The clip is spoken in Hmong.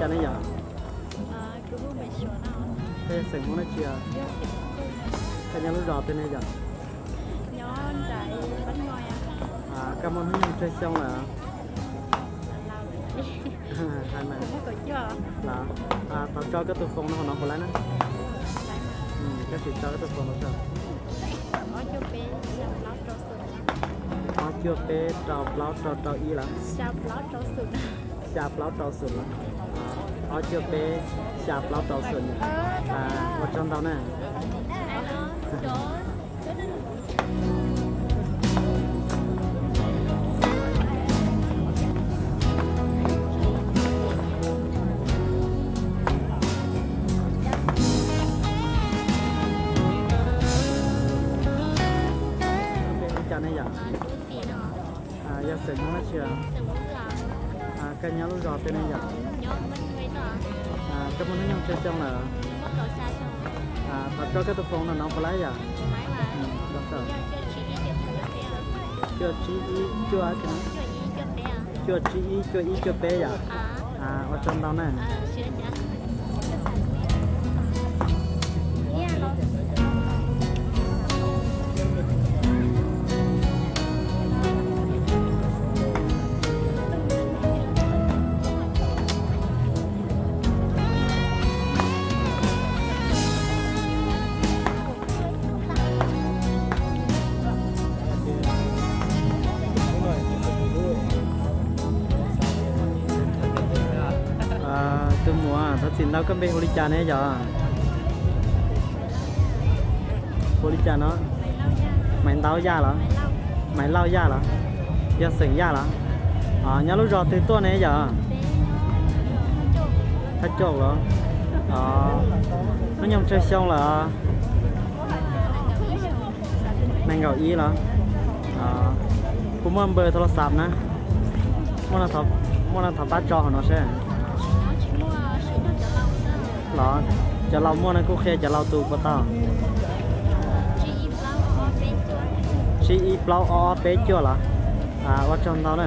Ne yom? Koj yog xeem Hmoob dab tsi os? Koj nyob lub zos twg ne yom? Koj muaj hnub nyoog tsawg xyoo lawm? Hais mas. Los, thov tso koj tus foos no hauv no puas laib na? Koj sim tso koj tus foos no tso. Ob cuaj peb rau plaub rau rau ib los? Xya plaub rau xum los? Ob cuaj peb xya plaub rau xum. Ua tsaug ntau na. Li cas ne yom? Yog xeem Hmoob dab tsi? Koj nyob lub zos twg ne yom? Koj muaj hnub nyoog tsawg xyoo lawm? Thov tso koj tus foos no no puas laib yom? Cuaj tsib ib cuaj, cuaj tsib ib cuaj ib cuaj peb yom? Ua tsaug ntau na. Tus muam, thov txim ntau, koj npe hu li cas ne yom? Hu li cas no? Maiv Ntaub Yaj los? Maiv Lauj Yaj los? Yog xeem Yaj los? Nyob lub zos twg tuaj ne yom? Thaj Caum los? Hnub nyoog tsawg xyoo lawm? Nees nkaum ib los? Kuv muaj npawb thoo las xav na, muaj no thov pab tso hauv no seb. Los, cov laus muaj no kuj qhia cov laus tus puas tau. Tsib ib plaub ob ob peb cuaj los? Ua tsaug ntau na.